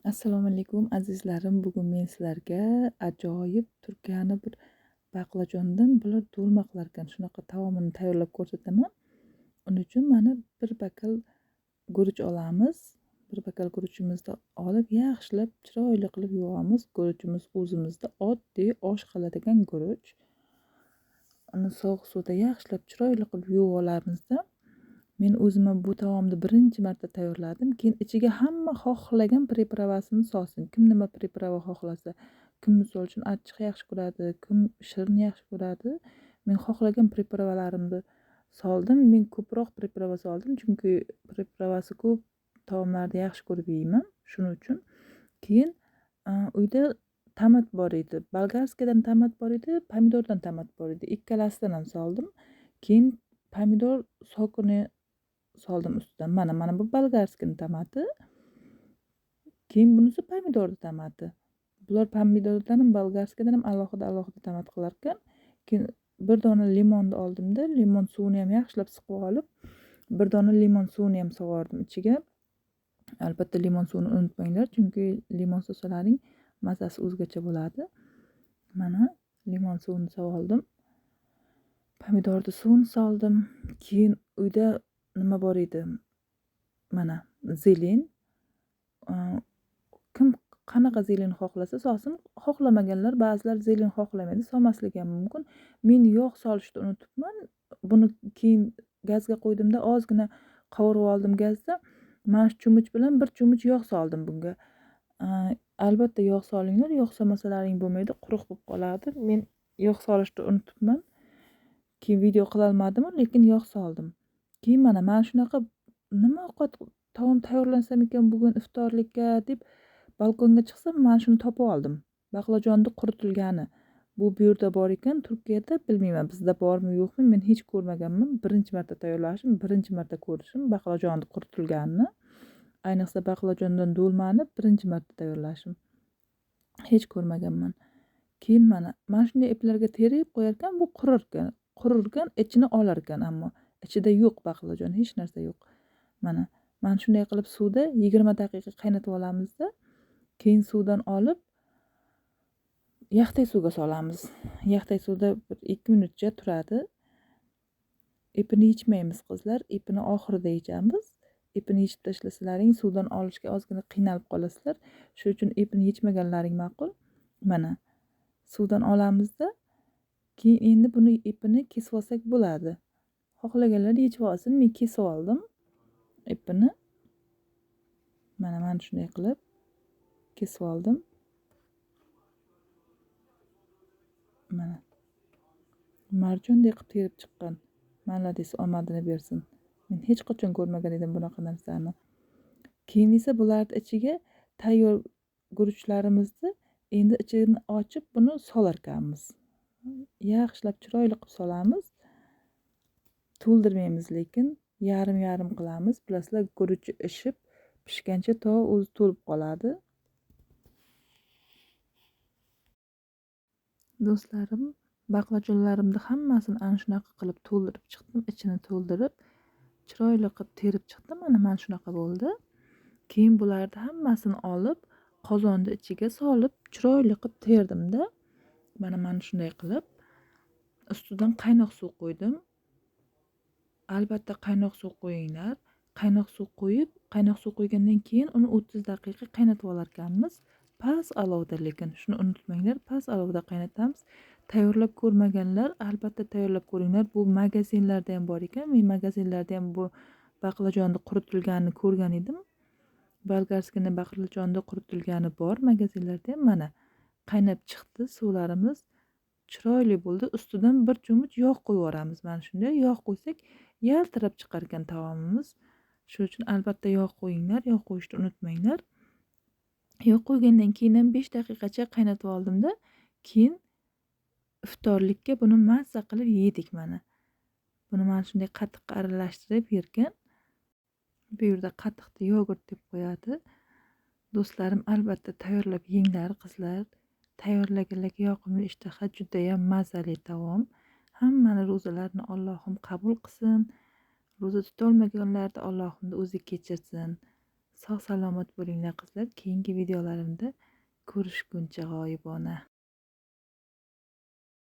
Assalomu alaykum azizlarim. Bugun men sizlarga ajoyib Turkiyani bir baqlajondan bular do'lma qilarkan, shunaqa taomini tayyorlab ko'rsataman. Uning uchun mana bir bakal guruch olamiz. Bir bakal guruchimizni olib, yaxshilab chiroyli qilib yuvamiz. Guruchimiz o'zimizda oddiy osh qiladigan guruch. Uni sovuq suvda yaxshilab chiroyli qilib yuvib olamizda. Men o'zim bu taomni birinchi marta tayyorladim. Keyin ichiga hamma xohlagan приправасini solsin. Kim nima приправа xohlasa, kim misol uchun achchiq yaxshi ko'radi, kim shirin yaxshi ko'radi. Men xohlagan приправа larimni soldim. Men ko'proq приправа soldim, chunki приправа si ko'p taomlarni yaxshi ko'rib yeyman. Shuning uchun. Keyin uyda tomat bor edi. Болгарский dan tomat bor edi, pomidordan tomat bor edi. Ikkalasidan ham soldim. Keyin pomidor сок ini soldim ustidan. Mana bu болгарский ning tomati. Keyin bunisi pomidorni tomati. Bular pomidordan ham, болгарский dan ham alohida-alohida tomat qilar ekan. Keyin bir dona limonni oldimda, limon suvini ham yaxshilab siqib olib, bir dona limon suvini ham solvordim ichiga. Albatta limon suvini unutmanglar, chunki limon solsalaring mazasi o'zgacha bo'ladi. Mana limon suvini soldim. Pomidorni suvini soldim. Keyin uyda nima bor edi? Mana зелень. Kim qanaqa зелень xohlasa solsin, xohlamaganlar, ba'zilar зелень xohlamaydi, solmasligi ham mumkin. Men yog' solishni unutibman. Buni keyin gazga qo'ydimda, ozgina qovurib oldim gazda. Mana shu cho'mich bilan bir cho'mich yog' soldim bunga. Albatta yog' solinglar, yog' solmasalaring bo'lmaydi, quruq bo'lib qoladi. Men yog' solishni unutibman. Keyin video qila olmadim, lekin yog' soldim. Keyin mana shunaqa nima ovqat taom tayyorlansam ekan bugun iftorlikka deb balkonga chiqsam, mana shuni topib oldim. Baqlajonni quritilgani. Bu yerda bor ekan, Turkiyada, bilmayman, bizda bormi yo'qmi, men hech ko'rmaganman. Birinchi marta tayyorlashim, birinchi marta ko'rishim baqlajonni quritilganini. Ayniqsa baqlajondan do'lmani birinchi marta tayyorlashim. Hech ko'rmaganman. Keyin mana shunday iplarga terib qo'yarkan, bu qurirkan, qurirkan, ichini olar ekan, ammo ichida yo'q baqlajon, hech narsa yo'q. Mana shunday qilib suvda 20 daqiqa qaynatib olamizda, keyin suvdan olib yaxtay suvga solamiz. Yaxtay suvda bir 2 minutcha turadi. Ipini yechmaymiz qizlar, ipini oxirida yechamiz. Ipini yechib tashlasalaring suvdan olishga ozgina qiynalib qolasizlar. Shuning uchun ipini yechmaganlaring ma'qul. Mana suvdan olamizda, keyin endi buni ipini kesib olsak bo'ladi. Xohlaganlar yechib olsin, men kesib oldim ipini. Mana shunday qilib kesib oldim. Mana marjondek qilib terib chiqqan. Malades, omadini bersin. Men hech qachon ko'rmagan edim bunaqa narsani. Keyin esa bularning ichiga tayyor guruchlarimizni endi ichini ochib buni solarkanmiz. Yaxshilab chiroyli qilib solamiz. To'ldirmaymiz, lekin yarim-yarim qilamiz. Bilasizlar, guruch ishib pishgancha to o'zi to'lib qoladi. Do'stlarim, baqlajonlarimni hammasini ana shunaqa qilib to'ldirib chiqdim, ichini to'ldirib, chiroyli qilib terib chiqdim. Mana shunaqa bo'ldi. Keyin bularni hammasini olib, qozonni ichiga solib, chiroyli qilib terdimda. Mana shunday qilib ustidan qaynoq suv qo'ydim. Albatta qaynoq suv qo'yinglar. Qaynoq suv qo'yib, qaynoq suv qo'ygandan keyin uni 30 daqiqa qaynatib olarkanmiz. Past olovda, lekin shuni unutmanglar, past olovda qaynatamiz. Tayyorlab ko'rmaganlar albatta tayyorlab ko'ringlar. Bu magazinlarda ham bor ekan. Men magazinlarda ham bu baqlajonni quritilganini ko'rgan edim. Болгарский ni baqlajonni quritilgani bor magazinlarda ham. Mana qaynab chiqdi suvlarimiz. Chiroyli bo'ldi. Ustidan bir cho'mich yog' qo'yib yuboramiz. Mana shunday yog' qo'ysak, yaltirab chiqar ekan taomimiz. Shuning uchun albatta yog' qo'yinglar, yog' qo'yishni unutmanglar. Yog' qo'ygandan keyin ham 5 daqiqacha qaynatib oldimda, keyin iftorlikka buni mazza qilib yedik mana. Buni mana shunday qatiqqa aralashtirib yerkan. Bu yerda qatiqni yogurt deb qo'yadi. Do'stlarim, albatta tayyorlab yenglar qizlar. Tayyorlaganlarga yoqimli ishtaha, juda ham mazali taom. Hammani ro'zalarini Allohim qabul qilsin. Ro'za tutolmaganlarni Allohim o'zi kechirsin. Sog' salomat bo'linglar qizlar. Keyingi videolarimda ko'rishguncha g'oyibona.